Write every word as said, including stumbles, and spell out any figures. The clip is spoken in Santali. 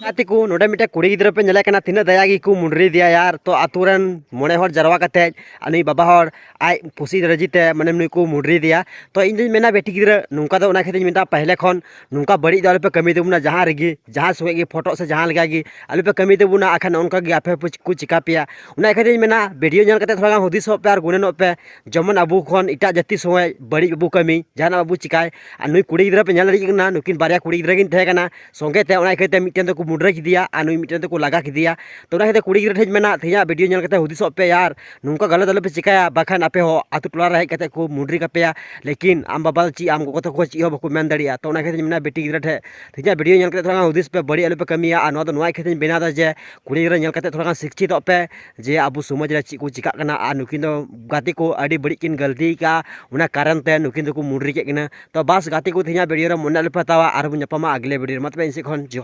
ᱜᱟᱛᱮ ᱠᱚ, ᱱᱚᱰᱮ ᱢᱤᱫᱴᱮᱱ ᱠᱩᱲᱤ ᱜᱤᱫᱽᱨᱟᱹ ᱯᱮ ᱧᱮᱞᱮ ᱠᱟᱱᱟ, ᱛᱤᱱᱟᱹᱜ ᱫᱟᱭᱟ ᱜᱮᱠᱚ ᱢᱩᱰᱨᱤ ᱤᱫᱤᱭᱟ ᱭᱟᱨ᱾ ᱛᱚ ᱟᱛᱳ ᱨᱮᱱ ᱢᱚᱬᱮ ᱦᱚᱲ ᱡᱟᱨᱣᱟ ᱠᱟᱛᱮ ᱟᱨ ᱱᱩᱭ ᱵᱟᱵᱟ ᱦᱚᱲ ᱟᱡ ᱠᱩᱥᱤ ᱨᱟᱹᱡᱤ ᱛᱮ ᱢᱟᱱᱮ ᱱᱩᱭ ᱠᱚ ᱢᱩᱰᱨᱤ ᱤᱫᱤᱭᱟ᱾ ᱛᱚ ᱤᱧ ᱫᱩᱧ ᱢᱮᱱᱟ ᱵᱤᱴᱤ ᱜᱤᱫᱽᱨᱟᱹ, ᱱᱚᱝᱠᱟ ᱫᱚ ᱚᱱᱟ ᱠᱷᱟᱹᱛᱤᱨ ᱤᱧ ᱢᱮᱛᱟ ᱯᱟᱦᱞᱮ ᱠᱷᱚᱱ ᱱᱚᱝᱠᱟ ᱵᱟᱹᱲᱤᱡ ᱫᱚ ᱟᱞᱚᱯᱮ ᱠᱟᱹᱢᱤ ᱛᱟᱵᱚᱱᱟ᱾ ᱡᱟᱦᱟᱸ ᱨᱮᱜᱮ ᱡᱟᱦᱟᱸ ᱥᱚᱸᱜᱮ ᱜᱮ ᱯᱷᱳᱴᱳ ᱥᱮ ᱡᱟᱦᱟᱸ ᱞᱮᱠᱟ ᱜᱮ ᱟᱞᱚᱯᱮ ᱠᱟᱹᱢᱤ ᱛᱟᱵᱚᱱᱟ, ᱟᱠᱷᱟᱱ ᱚᱱᱠᱟ ᱜᱮ ᱟᱯᱮ ᱦᱚᱸ ᱠᱚ ᱪᱤᱠᱟ ᱯᱮᱭᱟ᱾ ᱚᱱᱟ ᱠᱷᱟᱹᱛᱤᱨ ᱤᱧ ᱢᱮᱱᱟ ᱵᱷᱤᱰᱤᱭᱳ ᱧᱮᱞ ᱠᱟᱛᱮ ᱛᱷᱚᱲᱟ ᱜᱟᱱ ᱦᱩᱫᱤᱥᱚᱜ ᱯᱮ ᱟᱨ ᱜᱩᱱᱟᱹᱱᱚᱜ ᱯᱮ᱾ ᱡᱮᱢᱚᱱ ᱟᱵᱚ ᱠᱷᱚᱱ ᱮᱴᱟᱜ ᱡᱟᱹᱛᱤ ᱥᱚᱸᱜᱮ ᱵᱟᱹᱲᱤᱡ ᱵᱟᱵᱚ ᱠᱟᱹᱢᱤ, ᱡᱟᱦᱟᱱᱟᱜ ᱵᱟᱵᱚ ᱪᱤᱠᱟᱭ᱾ ᱟᱨ ᱱᱩᱭ ᱠᱩᱲᱤ ᱜᱤᱫᱽᱨᱟᱹ ᱯᱮ ᱧᱮᱞ ᱫᱟᱲᱮᱭᱟᱜ ᱠᱟᱱᱟ, ᱱᱩᱠᱤᱱ ᱵᱟᱨᱭᱟ ᱠᱩᱲᱤ ᱜᱤᱫᱽᱨᱟᱹ ᱠᱤᱱ ᱛᱟᱦᱮᱸ ᱠᱟᱱᱟ ᱥᱚᱸᱜᱮ ᱛᱮ, ᱚᱱᱟ ᱤᱭᱠᱟᱹᱛᱮ ᱢᱤᱫᱴᱮᱱ ᱫᱚᱠᱚ ᱢᱩᱰᱨᱟᱹ ᱠᱮᱫᱮᱭᱟ ᱟᱨ ᱱᱩᱭ ᱢᱤᱫᱴᱮᱱ ᱫᱚᱠᱚ ᱞᱟᱜᱟ ᱠᱮᱫᱮᱭᱟ᱾ ᱛᱚ ᱚᱱᱟ ᱤᱭᱠᱟᱹᱛᱮ ᱠᱩᱲᱤ ᱜᱤᱫᱽᱨᱟᱹ ᱴᱷᱮᱱ ᱢᱮᱱᱟ, ᱛᱮᱦᱮᱧᱟᱜ ᱵᱷᱤᱰᱤᱭᱳ ᱧᱮᱞ ᱠᱟᱛᱮ ᱦᱩᱫᱤᱥᱚᱜ ᱯᱮ ᱟᱨ ᱱᱚᱝᱠᱟ ᱜᱟᱞᱚᱛ ᱟᱞᱚᱯᱮ ᱪᱤᱠᱟᱭᱟ, ᱵᱟᱠᱷᱟᱱ ᱟᱯᱮ ᱦᱚᱸ ᱟᱛᱳ ᱴᱚᱞᱟ ᱨᱮ ᱦᱮᱡ ᱠᱟᱛᱮ ᱠᱚ ᱢᱩᱰᱨᱤ ᱠᱟᱯᱮᱭᱟ᱾ ᱞᱮᱠᱤᱱ ᱟᱢ ᱵᱟᱵᱟ ᱪᱮᱫ, ᱟᱢ ᱜᱚᱜᱚ ᱛᱟᱠᱚ ᱪᱮᱫ ᱦᱚᱸ ᱵᱟᱠᱚ ᱢᱮᱱ ᱫᱟᱲᱮᱭᱟᱜᱼᱟ᱾ ᱛᱚ ᱚᱱᱟ ᱠᱷᱟᱹᱛᱤᱨ ᱢᱮᱱᱟ ᱵᱤᱴᱤ ᱜᱤᱫᱽᱨᱟᱹ ᱴᱷᱮᱱ, ᱛᱮᱦᱮᱧᱟᱜ ᱵᱷᱤᱰᱤᱭᱳ ᱧᱮᱞ ᱠᱟᱛᱮ ᱛᱷᱚᱲᱟ ᱜᱟᱱ ᱦᱩᱫᱤᱥ ᱯᱮ, ᱵᱟᱹᱲᱤᱡ ᱟᱞᱚᱯᱮ ᱠᱟᱹᱢᱤᱭᱟ᱾ ᱟᱨ ᱱᱚᱣᱟ ᱫᱚ ᱱᱚᱣᱟ ᱤᱭᱠᱟᱹᱛᱮᱧ ᱵᱮᱱᱟᱣ ᱮᱫᱟ ᱡᱮ ᱠᱩᱲᱤ ᱜᱤᱫᱽᱨᱟᱹ ᱧᱮᱞ ᱠᱟᱛᱮ ᱛᱷᱚᱲᱟ ᱜᱟᱱ ᱥᱤᱠᱪᱷᱤᱛᱚᱜ ᱯᱮ ᱡᱮ ᱟᱵᱚ ᱥᱚᱢᱟᱡᱽ ᱨᱮ ᱪᱮᱫ ᱠᱚ ᱪᱤᱠᱟᱜ ᱠᱟᱱᱟ᱾ ᱟᱨ ᱱᱩᱠᱤᱱ ᱫᱚ ᱜᱟᱛᱮ ᱠᱚ ᱟᱹᱰᱤ ᱵᱟᱹᱲᱤᱡ ᱠᱤᱱ ᱜᱟᱹᱞᱛᱤ ᱟᱠᱟᱫᱼᱟ, ᱚᱱᱟ ᱠᱟᱨᱚᱱ ᱛᱮ ᱱᱩᱠᱤᱱ ᱫᱚᱠᱚ ᱢᱩᱰᱨᱤ ᱠᱮᱫ ᱠᱤᱱᱟ᱾ ᱛᱚ ᱵᱟᱥ ᱜᱟᱛᱮ ᱠᱚ, ᱛᱮᱦᱮᱧᱟᱜ ᱵᱷᱤᱰᱤᱭᱳ ᱨᱮ ᱢᱚᱱᱮ ᱟᱞᱚᱯᱮ ᱦᱟᱛᱟᱣᱟ, ᱟᱨᱦᱚᱸ ᱵᱚᱱ ᱧᱟᱯᱟᱢᱟ ᱟᱜᱽᱞᱮ ᱵᱷᱤᱰᱤᱭᱳ ᱨᱮ᱾ ᱢᱟ ᱛᱚᱵᱮ ᱤᱧ ᱥᱮᱫ ᱠᱷᱚᱱ ᱡᱚᱦᱟᱨ᱾